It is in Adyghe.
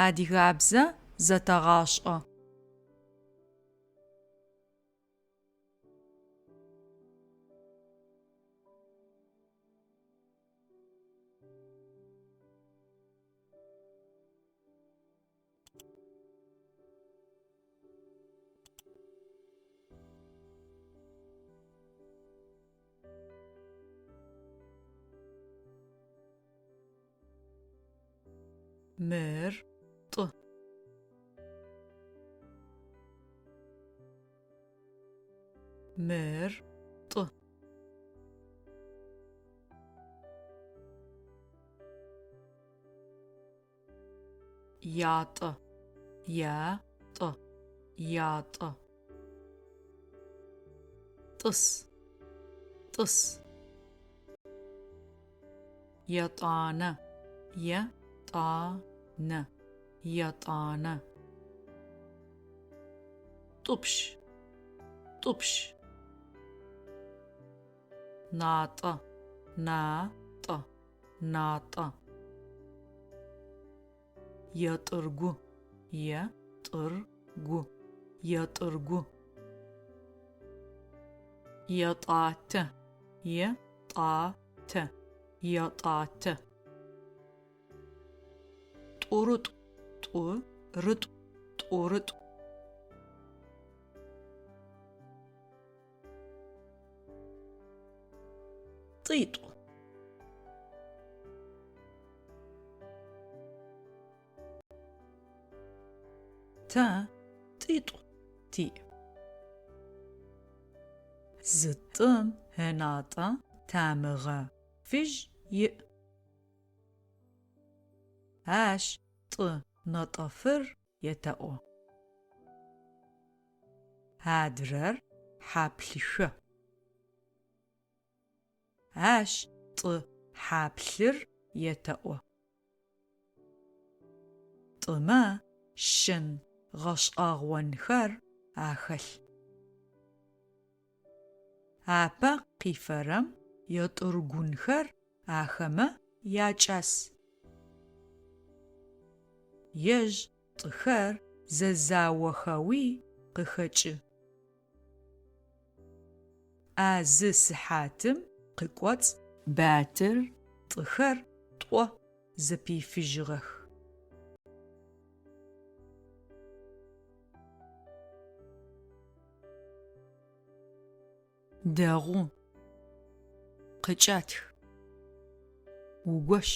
Адыгабзэ зэтэгъашӏэ. Мыр тӏы. Мыр тӏы. Ятӏэ, я-тӏэ, ятӏэ. Тӏыс, тӏыс. Етӏанэ, е-тӏа-нэ, етӏанэ. Тӏупщ, тӏупщ. Натӏэ, на-тӏэ. Натӏэ. Етӏыргу, е-тӏыр-гу, етӏыргу. Етӏатэ, е-тӏа-тэ, етӏатэ. Тӏурытӏу, тӏу-рытӏу, тӏурытӏу. Тӏитӏу. Тэ тӏитӏу тиӏ. Зы тӏым ынатӏэ тамыгъэ фыжь иӏ. Ащ тӏы нэтӏэфыр етэӏо. Адрэр хьаплъышъо. Ащ тӏы хьаплъыр етэӏо. Тӏымэ шэн гъэшӏэгъонхэр ахэлъ. Апэ къифэрэм етӏыргунхэр ахэмэ якӏас. Ежь тӏыхэр зэзаохэуи къыхэкӏы. А зы сыхьатым къыкӏоцӏ Батыр тӏыхэр тӏо зэпифыжьыгъэх. Дэгъу. Къыкӏатх. Угощ.